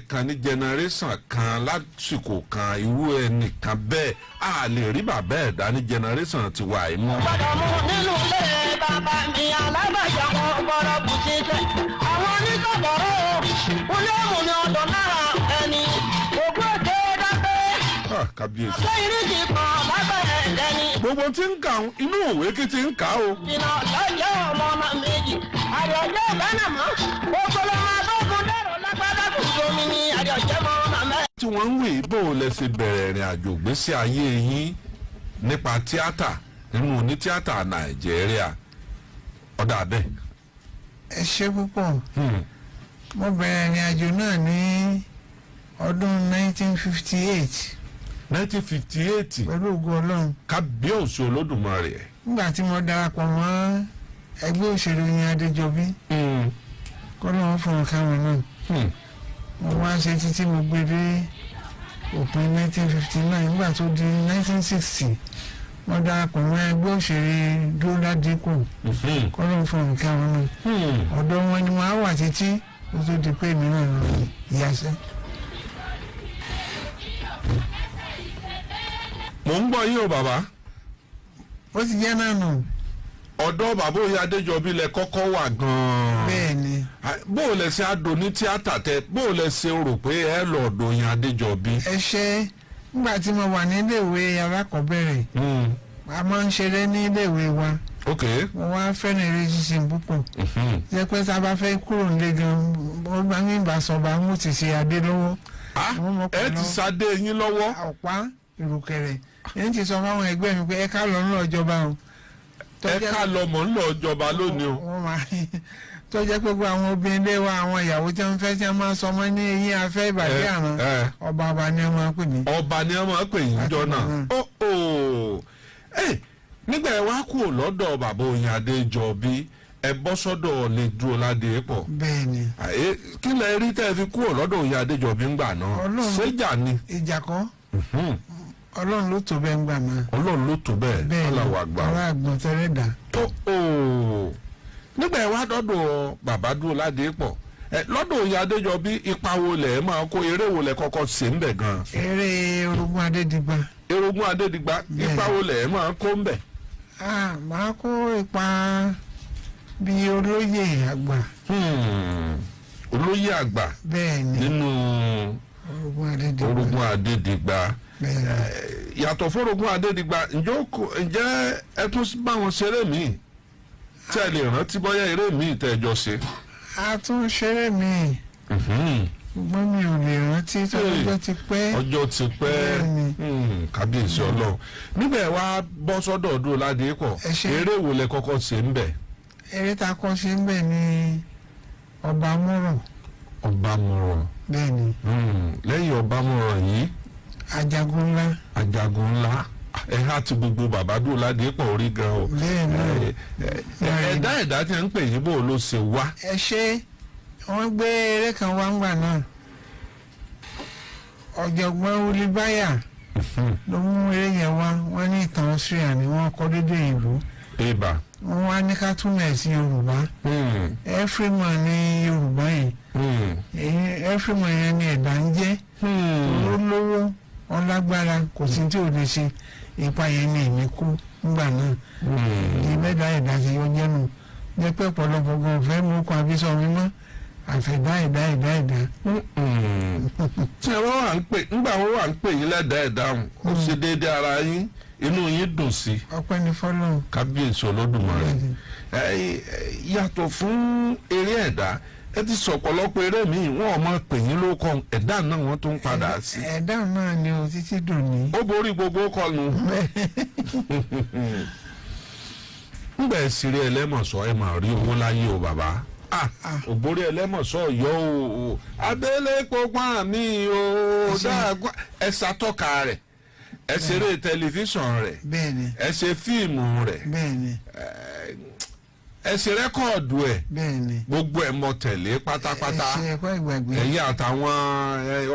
ẹnìkan ní generation kan lásìkò kan, irú ẹnìkan bẹ́ẹ̀ a lè rí bàbá ẹ̀dá ní generation tiwa yìí mọ́. Gbọ́dọ̀ mú nínú ilé bàbá mi alábàjá wọn gbọ́dọ̀ bù sísẹ. Àwọn onísọ̀bọ̀rọ̀ wúlọ́ọ̀mù ni ọ̀dọ̀ lára ẹni. Ògùn òde dápẹ́. Ah, kábíyèsí. Ṣé ìrísí kan lábẹ́ ẹ̀dẹ́ni? Gbogbo tí ń kà ń inú òwe kí ti ń kà o. Ìnà lọ́jọ́ ọmọ ọmọ méjì. Àyọ̀jọ́ ìbánamọ́. Ògbólọ́ abọ́gun dẹ̀rọ̀ lágbádá kò domi ni àyọ̀jẹ́ mọ́ ọmọ mẹ́. Tí wọ́n ń wí bó o lẹ ṣe bẹ̀rẹ̀ ìrìn àjò ìgbésí ayé yín nípa tíátà nínú onítíátà Nàìjíríà, ọ̀dà bẹ́ẹ̀. Ẹ ṣé púpọ̀. Mo bẹ̀rẹ̀ ìrìn àjò náà ní ọdún 1958. 1958? Pẹ̀lú ògo Ọlọ́run. Kábíyèsí Olódùmarè. Nígbà tí mo darapọ̀ mọ́ ẹgbẹ́ òṣèlú yẹn, Adéjọbí, kọ́lọ́run fún káwọn náà, mo wá ṣe títí mo gbé dé òpin 1959. Nígbà tó di 1960, mo darapọ̀ mọ́ ẹgbẹ́ òṣèré Dúró Ládípò, kọ́lọ́run fún káwọn náà. Ọ̀dọ̀ wọn ni mo á wà títí ó tó di pé èmi náà lọ ìyàsẹ́. Mò ń gbọ́ yín o, bàbá. Ó ti jẹ́ náà nù. Ọ̀dọ́ bàbá Oyè Adéjọbí lẹ kọ́kọ́ wà gan-an? Bẹ́ẹ̀ ni. Bó o lẹ ṣe àdó ní tíátà tẹ, bó o lẹ ṣe rò pé ẹ lọ ọ̀dọ̀ Oyè Adéjọbí? Ẹ ṣe. Nígbà tí mo wà níléèwé alákọ̀ọ́bẹ̀rẹ̀, a máa ń ṣeré ní iléèwé wa. Mo wá fẹ́ràn eré ṣíṣe púpọ̀, jẹ́ pé tá a bá fẹ́ kúrò nílé gan, ó bá mi bá sọ bá ń ti ṣe adé lọ́wọ́. Ah, Wọ́n mọ̀ ẹ ti pẹ̀lú sadé yín lọ́wọ́. Ọ̀pá ìrùkẹ̀rẹ̀ ẹni tí sọ fáwọn ẹgbẹ́ mi pé ẹ ká lọ ńlọ ìjọba o. Tó Ẹ jẹ́- ká lọ mọ̀ ń lọ ìjọba lónìí o. Wọ́n máa tó jẹ́ pé gbogbo àwọn obìnrin ilé wa, àwọn ìyàwó tí wọ́n fẹ́, tí wọ́n máa sọ ọmọ ní eyín afẹ́ ìbàdí àrùn, ọba ọba ni wọ́n máa pè mí. Ọba ni wọ́n máa pè yín jọ náà. Ó ó ẹ nígbà ẹ wá kúrò lọ́dọ̀ bàbá Oyin Adéjọbí, ẹ bọ́ sọ́dọ̀ lè dúró ládé pọ̀. Bẹ́ẹ̀ ni. Àyè, kí lẹ rí tẹ́ ẹ fi kúrò lọ́dọ̀ Oyin Adéjọbí ńgbà náà? Ọlọ́run. Séjà ni? Ìjà kọ́. Ọlọ́run ló tó bẹ́ẹ̀ ń gbà náà. Ọlọ́run ló tó bẹ́ẹ̀. Bẹ́ẹ̀ ni. Ọlọ́wà gbà. Ọlọ́run àgbọ̀n tẹ́lẹ̀ dà. Ó ó nígbà ẹ wá dọ́dọ̀ bàbá dúró ládé pọ̀, ẹ lọ́dọ̀ Oyin Adéjọbí, ipa wo lẹ̀ ẹ máa kó? Eré wo lẹ kọ́kọ́ ṣe ń bẹ̀ gan? Eré Orogún Adédìgbà. Erogún Adédìgbà. Bẹ́ẹ̀. Ipa wo lẹ̀ ẹ máa kó ń bẹ̀? Ah, máa kó ipa bíi olóyè àgbà. Olóyè àgbà. Bẹ́ẹ̀ ni. Nínú Orogún Adédìgbà. Orogún Adédìgbà. Bẹ́ẹ̀ ni. Yàtọ̀ fórogún Adédìgbà, ǹjẹ́ ẹ tún bá wọn ṣeré míì tí ẹ lè rántí, bóyá eré míì tẹ́ ẹ jọ ṣe? A tún ṣeré míì, ṣùgbọ́n mi ò lè rántí tó, ọjọ́ ti pẹ́. Ọjọ́ ti pẹ́. Bẹ́ẹ̀ ni. Kábíyèsí Ọlọ́run. Nígbà ẹ wá bọ́ sọ́dọ̀ ọdún Ládìpọ̀, Ẹ ṣé. eré wo lẹ kọ́kọ́ ṣe ń bẹ̀? Eré tá a kọ́ ṣe ń bẹ̀ ní Ọba Mọ́rọ̀. Ọba Mọ̀rọ̀. Bẹ́ẹ̀ ni. Lẹ́yìn Ọba Mọ̀rọ̀ yìí? Ajagun Ńlá. Ajagun Ńlá. Ẹ há ti gbogbo bàbá dúró Ládìpọ̀ orí gan o. Bẹ́ẹ̀ ni. Ẹ̀dá ẹ̀dá tí ń pè yín, bò ló ṣe wá? Ẹ ṣe. Wọ́n gbé eré kan wá ńgbà náà, ọ̀jọ̀gbọ́n Olùbáyà ló mú eré yẹn wá. Wọ́n ní ìtàn Austria ni wọ́n kọ́ dédé ìlú. Ibà. Wọ́n wá ní ká túmọ̀ ẹ̀ sí Yorùbá. Everyman ní Yorùbá yẹn. Èyí everyman yẹn ni ẹ̀dá ń jẹ́. Ó lówó, ọlágbára, kò sí tí ò lè ṣe. Ipa yẹn ni èmi kú ńgbà náà. Ní mẹ́ta ẹ̀dá ṣe yọ jẹ́nu jẹ́ pé ọ̀pọ̀lọpọ̀ gan fẹ́ mú kó abísọ̀ mímọ́ àfẹ̀dá ẹ̀dá ẹ̀dá ẹ̀dá. Tí ẹ wọ́n wà ń pè ńgbà wọ́n wà ń pè yín lẹ́dàá ẹ̀dá hùn, ó ṣe déédéé ara yín, inú yín dùn sí i? Ọpẹ́ ní fọ́lọ́run. Kábíyèsí Olódùmarè. Ẹ, yàtọ̀ fún eré ẹ̀dá, ẹ ti sọ ọ̀pọ̀lọpọ̀ eré míì, wọ́n ò máa pè yín lóko ẹ̀dá náà, wọ́n tún padà sí. Ẹ̀dá náà ni o títí dùn ní. Ó borí gbogbo kọnu. Ńgbà ẹ sì rí Ẹlẹ́mọ̀sọ́, ẹ máa rí owó láyé o, bàbá. Ah, ògbórí Ẹlẹ́mọ̀sọ́ yọ o, abẹ́lé pọ́pọ́n mi o, dáàgbà ẹ ṣàtọ́ka rẹ̀, ẹ ṣeré tẹlifíṣàn rẹ̀. Bẹ́ẹ̀ ni. Ẹ ṣe fíìmù rẹ̀. Bẹ́ẹ̀ ni. Ẹ ṣe rẹ́kọ̀dù ẹ̀. Bẹ́ẹ̀ ni. Gbogbo ẹ̀ mọ tẹ̀lé pátápátá. Ẹ ṣe ẹ̀kọ́ ìgbàgbé. Ẹ̀yin àtàwọn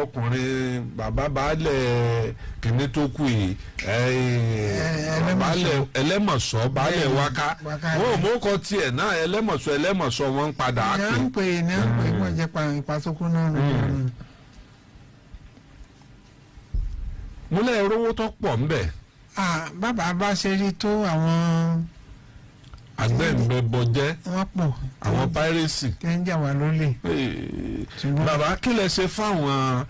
ọkùnrin bàbá baálẹ̀ kìnní tó kù yìí, baálẹ̀ Ẹlẹ́mọ̀sọ́, baálẹ̀ Wáká. Wáká. Wọn ò mú kọ tiẹ̀ náà, Ẹlẹ́mọ̀sọ́, Ẹlẹ́mọ̀sọ́ wọn ń padà ní à pè. ń pè ní à ń pè pọ̀ jẹ́ pa ipa tó kú náà nù. Mo lẹ́ rówó tó pọ̀ ńbẹ̀. Bàbá bá ṣe rí tó àwọn Àgbẹ̀ǹbẹ̀bọ̀jẹ́. Wọ́n pọ̀. Àwọn piracy. Tẹ́ ń jà wá lólè. Bàbá, kí lẹ ṣe fáwọn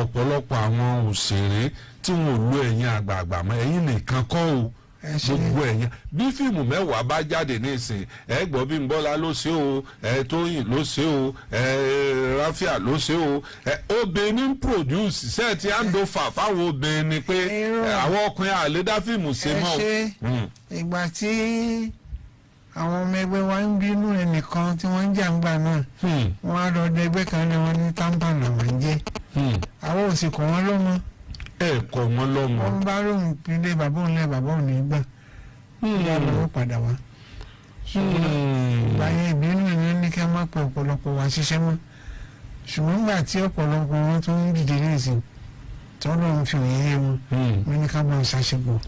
ọ̀pọ̀lọpọ̀ àwọn òṣèré tí wọn ò lo ẹ̀yin àgbààgbà mọ́? Ẹ̀yin nìkan kọ́ o, Ẹ ṣe. gbogbo ẹ̀yin. Bí fíìmù 10 bá jáde nísìn, ẹ gbọ́ bí Bọ́lá ló ṣe o, ẹ Tóyìn ló ṣe o, ẹ Ráfíà ló ṣe o, ẹ obìnrin ń produce ṣe ti handover fáwọn obìnrin ni pé Irọ́. Àwọn ọkùnrin àlédá fíìmù ṣe Ẹ mọ́ o. ṣe. Ìgbà tí àwọn ọmọ ẹgbẹ́ wa ń bínú ẹnìkan tí wọ́n ń jà ń gbà náà, wọ́n á lọ dẹ ẹgbẹ́ kan lé wọn ní TAMPAN làwọn ń jẹ́. Àwọn ò sì kọ́ wọn lọ́mọ. Ẹ kọ́ wọn lọ́mọ. Wọ́n bá lóun ilé bàbá òun lé bàbá òun ní gbà ìyá lọ́wọ́ padà wá. Ìgbà yẹn, ìbínú yẹn ní kí a má pe ọ̀pọ̀lọpọ̀ wá ṣiṣẹ́ mọ́, ṣùgbọ́n nígbà tí ọ̀pọ̀lọpọ̀ wọn tó ń dìde ní ìsìn tọ́lọ́ ń fi òye yé wọn, wọ́n ní ká máa ṣàṣepọ̀.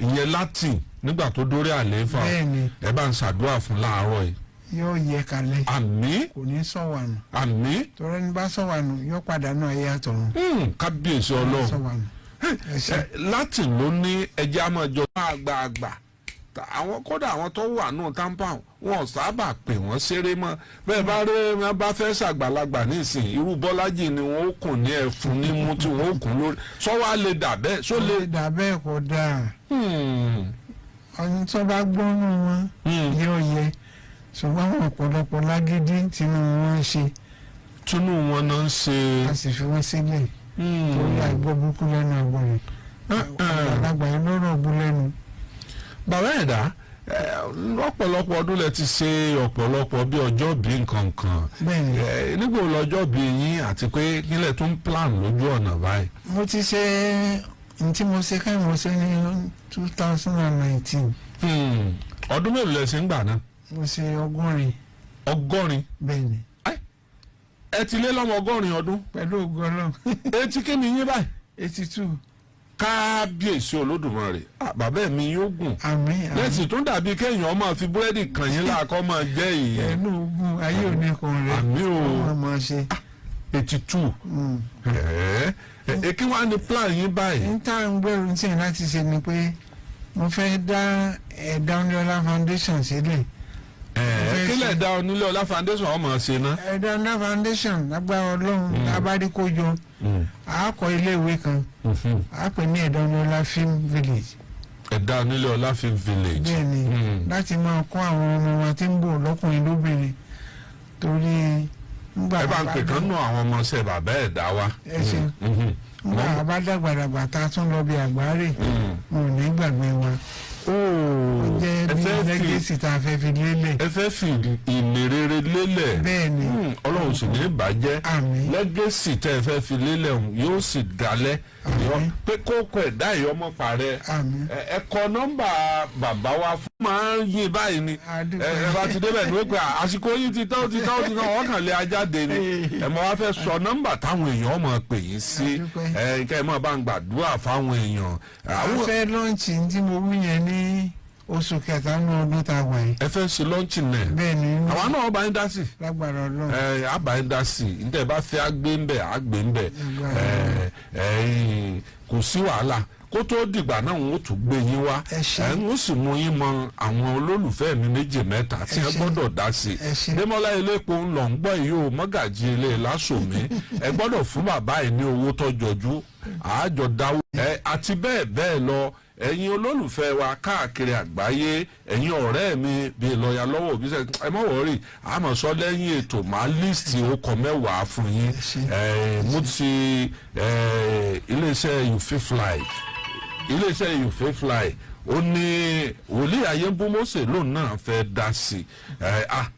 Ìyẹn láti nígbà tó dórí àlééfà. Bẹ́ẹ̀ ni. Ẹ bá ń ṣàdúrà fún láàárọ̀ yìí. Yóò yẹ kalẹ̀. Àmín. Kò ní sọ̀wànù. Àmín. Tọ́rọ ní bá sọ̀wànù yóò pàdánù ayé àtọ̀run. Kábíyèsí Ọlọ́run. Sọ̀wànù. Ẹ ṣé. Láti ló ní ẹjẹ́ á máa jọ àgbààgbà àwọn, kódà àwọn tó wà nù TAMPAN, wọn ò sábà pè wọ́n ṣeré mọ́. Bẹ́ẹ̀ bá rí wọn bá fẹ́ ṣàgbàlagbà nísìn, irú Bọ́lájì ni wọ́n ó kùn ní ẹ̀fun nímú tí wọ́n ó kùn lórí sọ́wọ́ á lè dà bẹ́ẹ̀ só lè. Ó lè dà bẹ́ẹ̀, kò dáa. Ọdún tó bá gbọ́nù wọn yóò yẹ, ṣùgbọ́n àwọn ọ̀pọ̀lọpọ̀ lágídí tinú wọn ń ṣe. Túnú wọn náà ń ṣe. A sì fi wọ́n sílẹ̀ torí àìgbọ́ burúkú lẹ́nu àgbọ̀rẹ̀ àgbàlagbà yẹn lọ́rọ̀ bú lẹ́nu. Bàbá ẹ̀dá, lọ́pọ̀lọpọ̀ ọdún lẹ ti ṣe ọ̀pọ̀lọpọ̀ bí ọjọ́ bí nǹkan kan. Bẹ́ẹ̀ni. Nígbà wo lọ́jọ́ bí yín, àti pé kílẹ̀ tó ń plan lójú ọ̀nà báyìí? Mo ti ṣe n tí mo ṣe káyọ̀, mo ṣe ní 2019. Ọdún mélòó lẹ ṣe ń gbà náà? Mo ṣe 80. 80? Bẹ́ẹ̀ni. Ẹ ti lé lọ́mọ 80 ọdún. Pẹ̀lú ògo Ọlọ́run. Etí kí ni yín báyìí? 82. Kábíyèsí Olódùmarè! Ah, bàbá mi yóò gùn. Àmín, àmín. Lẹ́sìn tó ń dàbí kéèyàn máa fi búrẹ́dì kàn yín láàkọ́ máa jẹ́ ìyẹn. Ẹnu ogun ayé òní kan rẹ. Àmín o. Wọ́n máa ṣe. 82. Ẹ kí wàá ní plan yín báyìí? N tá ń gbèrú tí ẹ̀ láti ṣe ni pé mo fẹ́ dá Ẹ̀dá Oníọlá Foundation sílẹ̀. Ẹ kílẹ̀ dá Onílé Ọlá Foundation ọmọ ṣe ná. Ẹ̀dá Oníọlá Foundation, lágbára Ọlọ́run, abáríkójọ, a kọ́ iléèwé kan, a pè ní Ẹ̀dá Oníọlá Film Village. Ẹ̀dá Onílé Ọlá Film Village. Bẹ́ẹ̀ ni, láti máa kọ́ àwọn ọmọ wa tí ń bọ̀ lọ́kùnrin lóbìnrin, torí ńgbà Ẹ bá ń pè kán nù àwọn ọmọọṣẹ́ bàbá ẹ̀dá wa. Ẹ ṣe. Ńgbà bá dàgbàdàgbà tá a tún lọ bí àgbáre, wọn ò ní gbàgbé wa. Ó jẹ́ Ẹ bí fẹ́ fi legacy tá a fẹ́ fi lélẹ̀. Ẹ fẹ́ fi ìlérere lélẹ̀. Bẹ́ẹ̀ ni. Ọlọ́run sì ní bàjẹ́. Àmín. Legacy tẹ́ ẹ fẹ́ fi lélẹ̀ ọ̀hún yóò sì dalẹ̀. Àmín. Pé kókó ẹ̀dá ìyọmọ parẹ́. Àmín. Ẹ kọ nọ́mbà bàbá wa fún máa ń yín báyìí ni. Àdúpẹ́. Ẹ bá ti débẹ̀ ní ó pé àsìkò yìí ti tán, ó ti tán, ó ti tán, ọkàn lé ajáde ni. Ẹ mọ wá fẹ́ sọ nọ́mbà táwọn èèyàn máa pè yín sí. Àdúpẹ́. Ẹ kẹ́ ẹ máa bá ń gbàdúrà fáwọn èèyàn. A Àwọn fẹ́ launch tí mo wí yẹn ní oṣù kẹta nínú ọdún tá a wà yìí. Ẹ fẹ́ ṣe launch náà? Bẹ́ẹ̀ ni. Àwa náà bá yín dá sí. Lágbára Ọlọ́run. Ẹ àbá yín dá sí i. Níta ẹ bá fẹ́ àgbé ń bẹ̀, àgbé ń bẹ̀. Ẹ ẹ kò sí wàhálà. Kó tó dìgbà náà, n ó tún gbé yín wá. Ẹ ṣé. Ẹ ń ó sì mú yín mọ àwọn olólùfẹ́ mi méjì mẹ́ta tí Ẹ ẹ ṣé. gbọ́dọ̀ dá sí. Ẹ ṣé. Démọ́lá Iléepo ń lọ ń gbọ́ yìí o, mọ́gàjì ilé lásòmí, ẹ gbọ́dọ̀ fún bàbá yìí ní owó tó jọjú, àájọ dáwó ẹ àti bẹ́ẹ̀ bẹ́ẹ̀ lọ. Ẹ̀yin olólùfẹ́ wa káàkiri àgbáyé, ẹ̀yin ọ̀rẹ́ mi bíi lọ́ọ̀yà lọ́wọ́ òbí sẹ́, ẹ mọ̀ wọ́rì, àmọ́ sọ lẹ́yìn ètò, máa list okọ̀ 10 fún yín. Ẹ ṣé. Mo ti iléeṣẹ́ You Fit Fly, iléeṣẹ́ You Fit Fly, ó ní wòlíì ayébúmọ́sẹ̀ lòun náà fẹ́ dá sí i.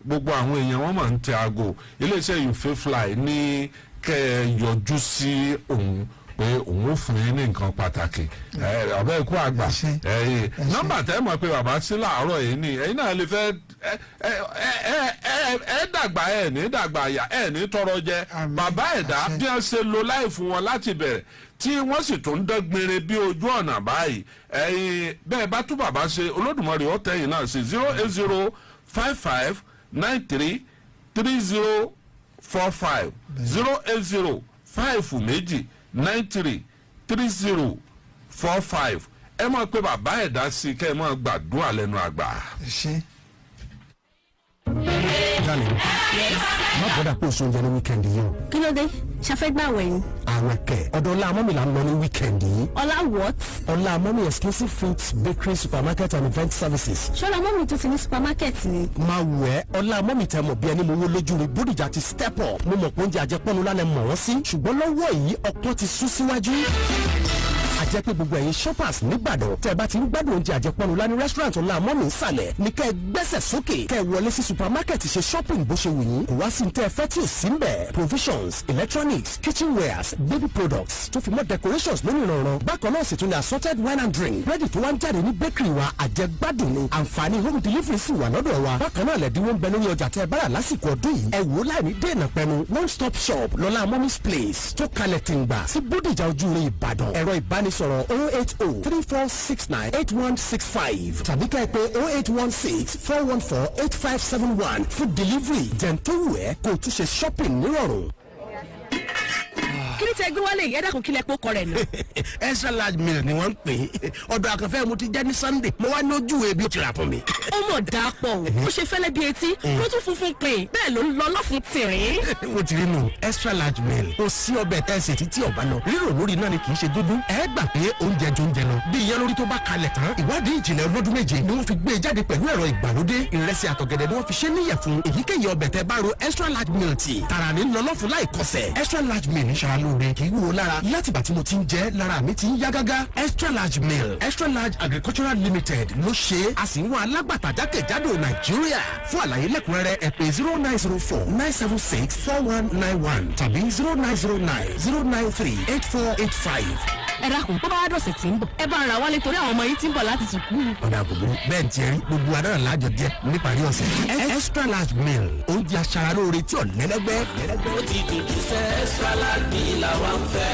Gbogbo àwọn èèyàn wọn máa ń tẹ aago. Iléeṣẹ́ You Fit Fly ní kẹ́ ẹ yọjú sí òun pé òun ó fún yín ní nǹkan pàtàkì. Ọ̀bẹ ikú àgbà. Ẹ ṣé. Nọ́mbà tẹ́ mọ̀ pé bàbá sí làárọ̀ yìí ni ẹ̀yin náà lè fẹ́ ẹ ẹ ẹ ẹ ẹ dàgbà, ẹ ní dàgbà àyà, ẹ ní tọrọ jẹ. Àmín. Bàbá ẹ̀dá, Àṣẹ. bí wọ́n ṣe lo láì fún wọn láti bẹ̀rẹ̀ tí wọ́n sì tún dẹ́gbinrin bí ojú ọ̀nà báyìí, ẹ̀yin bẹ́ẹ̀ bá tún bàbá ṣe, Olódùmarè ọ̀tẹ̀yìn náà sí 08055933045, 0805229 3045. Ẹ máa pé bàbá ẹ̀dá sí i, kẹ́ ẹ máa gbàdúrà lẹ́nu àgbà. Ẹ ṣé. Darling, má bother pé oṣù oúnjẹ ní weekend yìí o. Kí ló dé? Ṣafẹ́ gbàwẹ̀ ni? Àwẹ̀ kẹ̀, ọ̀dọ̀ Ọlá Mọ́mì là ń lọ ní weekend yìí. Ọlá what? Ọlá Mọ́mì Exclusive Foods Bakery, Supermarket and Event Services. Ṣọlá Mọ́mì tó ti ní supermarket ni? Máa wù ẹ́, Ọlá Mọ́mì tẹ mọ̀ bí ẹni mo wó lójú ni Bódìjà ti step up. Mo mọ̀ pé oúnjẹ àjẹpọ́nu lálẹ́ mọ̀ wọ́n sí, ṣùgbọ́n lọ́wọ́ yìí ọ̀pọ̀ ti sún síwájú. Àjẹ́ pé gbogbo ẹ̀yin shoppers nìbàdàn, tẹ́ ẹ bá ti ń gbádùn oúnjẹ àjẹpọ́nu lá ní restaurant Ọlá Mọ́mì nsàlẹ̀ ní kẹ́ ẹ gbẹ́sẹ̀ sókè, kẹ́ ẹ wọlé sí supermarket, ṣe shopping bó ṣe wù yín. Kò wá sí tẹ́ ẹ fẹ́ tí ò sí ń bẹ̀: provisions, electronics, kitchenwares, baby products, tó fi mọ́ decorations lónìí ìrànràn. Bákan náà sì tún ní assorted wine and drink. Búrẹ́dì tó wá ń jáde ní bakery wa, àjẹgbádùn ni. Àǹfààní home delivery sì wà lọ́dọ̀ wa. Bákan náà lẹ̀dínwó ń bẹ lórí ọjà tẹ́ ẹ bá rà lásìkò ọdún yìí. Ẹ wò ó, láì ní dènà pẹnu, one stop shop lọ́lá Mommy's Place tó kalẹ̀ tìǹgbà sí Bódìjà, Ojúre, Ìbàdàn. Ẹ̀rọ ìbánisọ̀rọ̀ 08034698165 tàbí ká ẹ pé 08164148571 fún delivery. Jẹun tó wù ẹ́, kó o tún ṣe shopping nírọ̀rùn. Kí ni tẹ gbé wálé yìí? Ẹ dákun, kílẹ̀ kó kọ rẹ̀ nù. Extra large meal ni wọ́n ń pè é. Ọ̀dọ̀ àkànfẹ́ mo ti jẹ́ ní Sunday. Mo wá ní ojú ebi ó ti rà fún mi. Ó mọ̀ dáa pọ̀ o. Ó ṣe fẹ́lẹ́ bí etí, ló tún funfun pin, bẹ́ẹ̀ ló ń lọ lọ́fun tìrín. Mo ti rí nù, extra large meal. Kò sí ọbẹ̀ tẹ̀sí títí ọ̀bá lọ. Rírò lórí náà ni, kì í ṣe dúdú. Ẹ gbà pé oúnjẹ ju oúnjẹ lọ. Bí ìyẹn lórí tó bá kalẹ̀ tán, ìwádìí ìjìnlẹ̀ ọlọ́dún 7 ni wọ́n fi gbé e jáde pẹ̀lú ẹ̀rọ ìgbàlódé. Ìrẹsì àtọ̀gẹ̀dẹ̀ ni wọ́n fi ṣe níyẹ̀fun. Èyíkéyìí ọbẹ̀ tẹ bá ro extra large meal tì, tààrà ní lọ lọ́fun láì kọsẹ̀. Extra large meal ń ṣara lóore, kì í wúwo lára. Látìgbà tí mo ti ń jẹ, lára mi ti ń yá gágá. Extra large meal, Extra Large Agricultural Limited ló ṣe é. A sì ń wá alágbàtà jákèjádò Nàìjíríà. Fún àlàyé lẹ́kùnrẹ́rẹ́, ẹ pè 09049764191 tàbí 09090938485. Ẹ dákun, bó bá wá dọ̀sẹ̀ tí ń bọ̀, ẹ bá ń ra wálé torí àwọn ọmọ yìí ti ń bọ̀ láti sùkúù. Ọ̀dà àbùkù bẹ́ẹ̀ ń tiẹ̀ rí gbogbo adára lájọ jẹ́ níparí ọ̀sẹ̀. Extra large meal, oúnjẹ aṣaralóore tí ò lẹ́lẹ́gbẹ́. Ó ti dùn jù sẹ́, extra large meal làwa ń fẹ́.